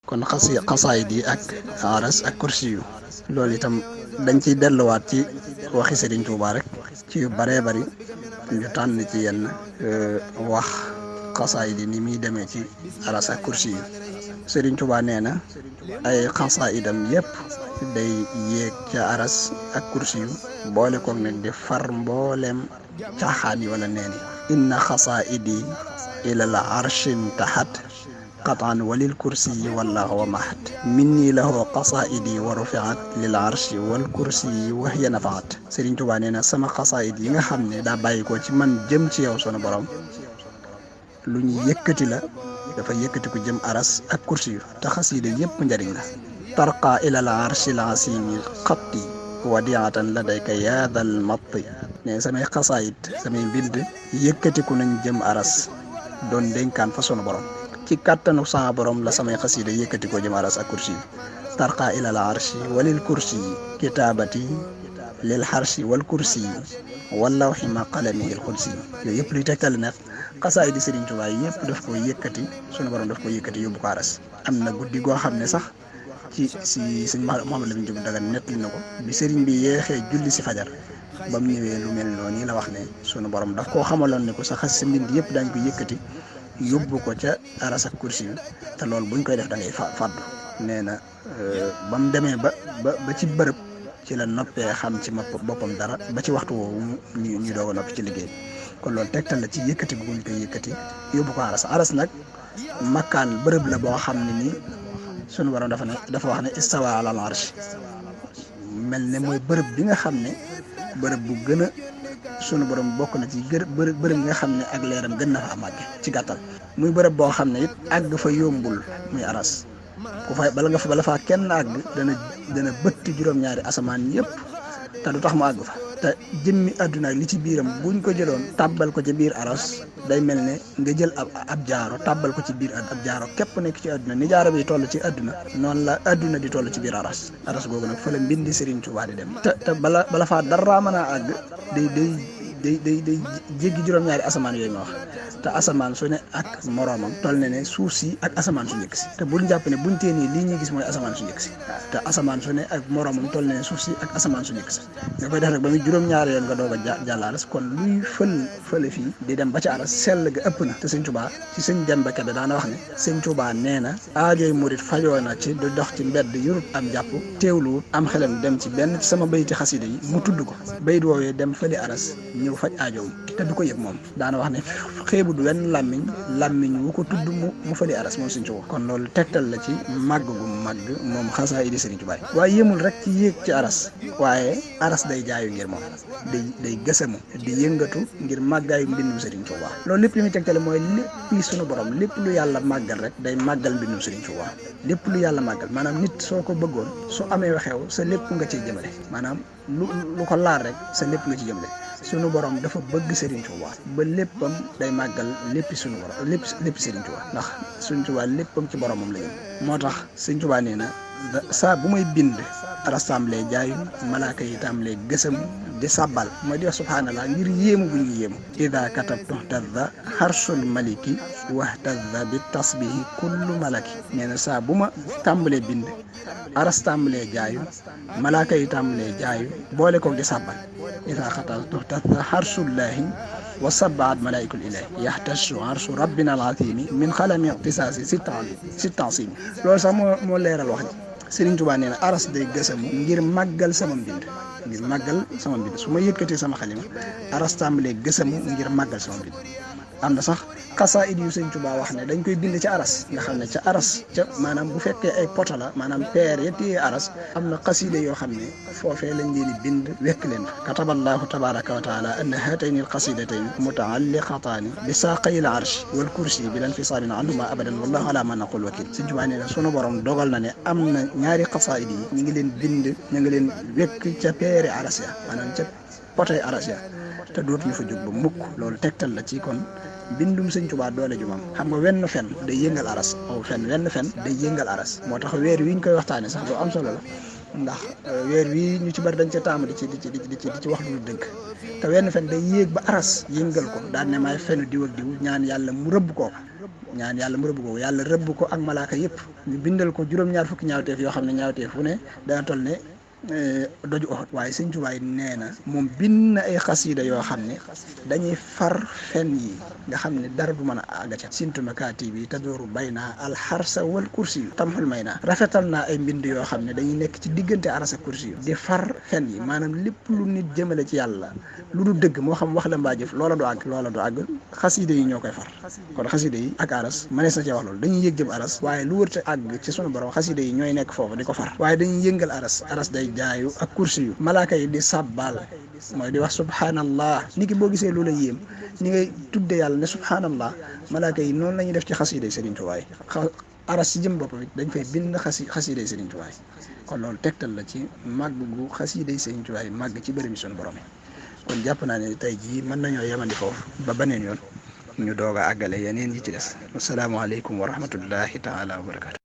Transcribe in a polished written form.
kon xasaayid yi ak aras ak kursi yu loolu itam dañ ciy delluwaat ci waxi Sëriñ Tuubaa rek ci yu baree bari ñu tànn ci yenn wax xasaayid yi ni muy demee ci aras ak kursi yu Sëriñ Tuubaa nee na ay xasaayidam yépp day yéeg ca aras ak kursi yu boole koog nag di far mbooleem caaxaan yi wala neen yi inna xasaayidi ilal arshin taxat qatan walil kursi yi wallahu wa mahat minni lahu qasaidi wa rufiat lil arshi wal kursi yi wa hiya nafaat Sëriñ Tuubaa nee na sama xasaayid yi nga xam ne daa bàyyi ko ci man jëm ci yow sunu borom lu ñu yëkkati la dafa yëkkati ko jëm aras ak kursi yu te xasiida yëpp njëriñ la tarqa ilal arshi al asimi xatti wadiatan ladayka yaadal matti ne samay xasaayid samay mbind yëkkatiku nañ jëm aras doon dénkaan fa sunu borom ci kàttanu sama borom la samay xasiida yëkkati ko jëm aras ak kursi yi tarqa ilal arshi walil kursi yi kitaabati lil xarshi wal kursi yi wallawxi ma qalami il xudsi yi yooyu yëpp luy tegtal ne xasaayid di Sëriñ Tuubaa yëpp daf ko yëkkati sunu borom daf ko yëkkati yóbbu ko aras am na guddi goo xam ne sax ci sëñ Mouhamadou Lamine Diop Dagana nettali na ko bi sëriñ bi yeexee julli si fajar ba mu ñëwee lu mel noonu la wax ne sunu borom daf koo xamaloon ne ko sa xas sa mbind yëpp daañ ko yëkkati yóbbu ko ca aras ak kursi yi te loolu buñ koy def da ngay fàddu nee na ba mu demee ba ci bërëb ci la noppee xam ci boppam dara ba ci waxtu woowu ñu doog a noppi ci liggéey kon loolu tegtal la ci yëkkati bu ñu koy yëkkati yóbbu ko aras nag makkaan bërëb la boo xam ne nii sunu borom dafa wax ne istawa alal arsh mel ne mooy bërëb bi nga xam ne bërëb bu gën a sunu borom bokk na ci bërëb bi nga xam ne ak leeram gën na fa màgge ci gàttal muy bërëb boo xam ne it àgg fa yombul muy aras ku fay bala faa kenn àgg dana bëtti juróom-ñaari asamaan yëpp te du tax mu àgg fa te jëmmi àdduna li ci biiram buñ ko jëloon tàbbal ko ci biir aras day mel ne nga jël ab jaaro tàbbal ko ci biir ab jaaro képp nekk ci àdduna ni jaaro bi toll ci àdduna noonu la àdduna di toll ci biir aras googu nag fa la mbindi Sëriñ Tuubaa di dem te bala faa dara mën a àgg day jéggi juróom-ñaari asamaan yooyu ma wax te asamaan su ne ak moroomam toll ne suuf si ak asamaan su njëkk si te buñ jàpp ne buñ tee nii lii ñuy gis mooy asamaan su njëkk si te asamaan su ne ak moroomam toll ne suuf si ak asamaan su njëkk si nga koy def rek ba muy juróom-ñaari yoon nga doog a jàll aras kon luy fële fii di dem ba ci aras sell ga ëpp na te Sëñ Tuubaa ci Sëñ Demba Kebe daana wax ne Sëñ Tuubaa nee na aajooy murit fajoo na ci du dox ci mbedd yurut am jàpp teewlu am xelam dem ci benn ci sama bayti xasida yi mu tudd ko bayit woowee dem fële aras ñëw faj aajoom te du ko yëg moom daana wax ne xeebu du wenn làmmiñ wu ko tudd mu fële aras moom Sëñ Tuubaa kon loolu tegtal la ci màgg gu màgg moom xasaayid di Sëriñ Tuubaa waaye yëmul rek ci yéeg ci aras waaye aras day jaayu ngir moom day gësamu di yëngatu ngir màggaayu mbindum Sëriñ Tuubaa loolu lépp li muy tegtale mooy lépp sunu borom lépp lu yàlla màggal rek day màggal mbindum Sëriñ Tuubaa lépp lu yàlla màggal maanaam nit soo ko bëggoon su amee xew sa lépp nga ciy jëmale maanaam lu ko laal rek sa lépp nga ci jëmale sunu borom dafa bëgg Sëriñ Tuubaa ba léppam day màggal léppi sunu borom lépp Sëriñ Tuubaa ndax Sëriñ Tuubaa léppam ci boromam la jëm moo tax Sëriñ Tuubaa nee na saa bu may bind aras tàmbalee jaayu malaaka yi tàmbalee gësam di sàbbal mooy di wax subhaanallah ngir yéemu bu ñu yéemu ida katabtu tadda xarsul maliki wahtadda bi tasbihi kullu malaki nee na saa bu ma tàmbalee bind aras tàmbalee jaayu malaaka yi tàmbalee jaayu boole ko di sàbbal ida katabtu tadda xarsullahi wa sabbaat malaikul ilahi yaxtasu arsu rabbina al azimi min xalami iqtisaasi si tansimi loolu sax moo leeral wax ji Sëriñ Tuubaa nee na aras day gësamu ngir màggal sama mbind su ma yëkkatee sama xalima aras tàmbalee gësamu ngir màggal sama mbind am na sax xasaayid yu Sëñ Tuubaa wax ne dañ koy bind ci aras nga xam ne ca aras ca maanaam bu fekkee ay poto la maanaam peer ya téye aras am na xasida yoo xam ne foofee lañ leen di bind wekk leen fa kataballaahu tabaraka wa taala anna haatayni alqasidatayn mutaalliqataani bi saaqayil arsh wal kursi bi lan fisaalin anhuma abadan wallahu ala ma naqul wakil Sëñ Tuubaa nee na sunu borom dogal na ne am na ñaari xasaayid yi ñu ngi leen bind ñu ngi leen wekk ca peeri aras ya maanaam ca potoy aras ya te dootuñu fa jóg ba mukk loolu tegtal la ci kon bindum Sëñ Tuubaa doole ju mam xam nga wenn fen day yëngal aras wenn fen day yëngal aras moo tax weer wi ñu koy waxtaane sax lu am solo la ndax weer wi ñu ci bari dañ ca taamu di ci wax lu dëgg te wenn fen day yéeg ba aras yëngal ko daan ne maay fenu diw ak diw ñaan yàlla mu rëbb ko yàlla rëbb ko ak malaaka yëpp ñu bindal ko juróom-ñaar fukki ñaawteef yoo xam ne ñaawteef fu ne dana toll ne doju Uhud. waaye Sëñ Tuubaa nee na moom bind na ay xasiida yoo xam ne dañuy far fen yi nga xam ne dara du mën a àgga ca sintuma kaati bi tadooru bay naa alxarsa wal kursi yu tamxul may naa rafetal naa ay mbind yoo xam ne dañuy nekk ci diggante aras ak kursi yu di far fen yi maanaam lépp lu nit jëmale ci yàlla lu du dëgg moo xam wax la mbaa jëf loola du àgg xasiida yi ñoo koy far. kon xasiida yi ak aras mënees na cee wax loolu dañuy yëg jëm aras waaye lu wërte àgg ci sunu borom xasiida yi ñooy nekk foofu di ko far waaye dañuy yëngal aras day jaayu ak kursi yu malaaka yi di sàbbaal mooy di wax subhanallah ni ki boo gisee lu la yéem ni ngay tudde yàlla ne subhanallah malaaka yi noonu la ñuy def ci xasiiday Sëriñ Tuubaa aras ci jëm boppam it dañ fay bind xasiiday Sëriñ Tuubaa kon loolu tegtal la ci màgg gu xasiiday Sëriñ Tuubaa màgg ci bërëb sunu borom kon jàpp naa ne tey jii mën nañoo yemandi foofu ba beneen yoon ñu doog a àggale yeneen yi ci des asalaamaaleykum wa rahmatullahi taala wa barakatu